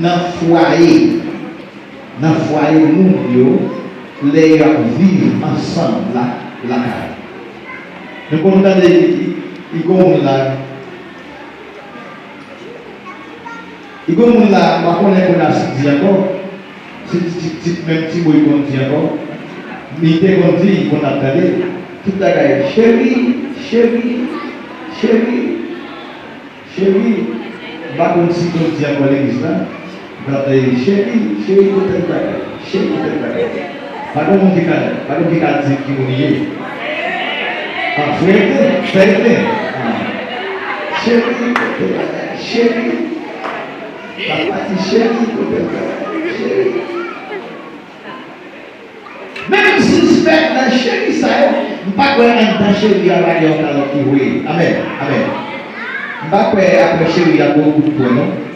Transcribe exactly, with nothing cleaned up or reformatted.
Nan fwaye, nan fwaye moun yo, lè y ap viv ansanm la, lakay. Nou konn tande, li gon moun la, li gon moun la, m pa konnen kounye a si di ankò, si di ti, ti, menm ti mo li konn di ankò, li te konn di, li konn ap tande, tout bagay, cheri, cheri, cheri. Cheri, m pa konn si konn di ankò legliz la, m ap tande, cheri, cheri, kote l bagay, cheri, kote l bagay. Pa gen moun ki ka, pa gen moun ki ka di ki moun li ye. A, frè te, frè te. A. Cheri, kote l bagay, cheri. Papa di, cheri, kote l bagay, cheri. Menm si m sispèk nan cheri sa yo, m pa kwè anndan cheri a pa gen yon kalòt ki voye. Amèn. Amèn. M pa kwè apre cheri a gon kout pwen non.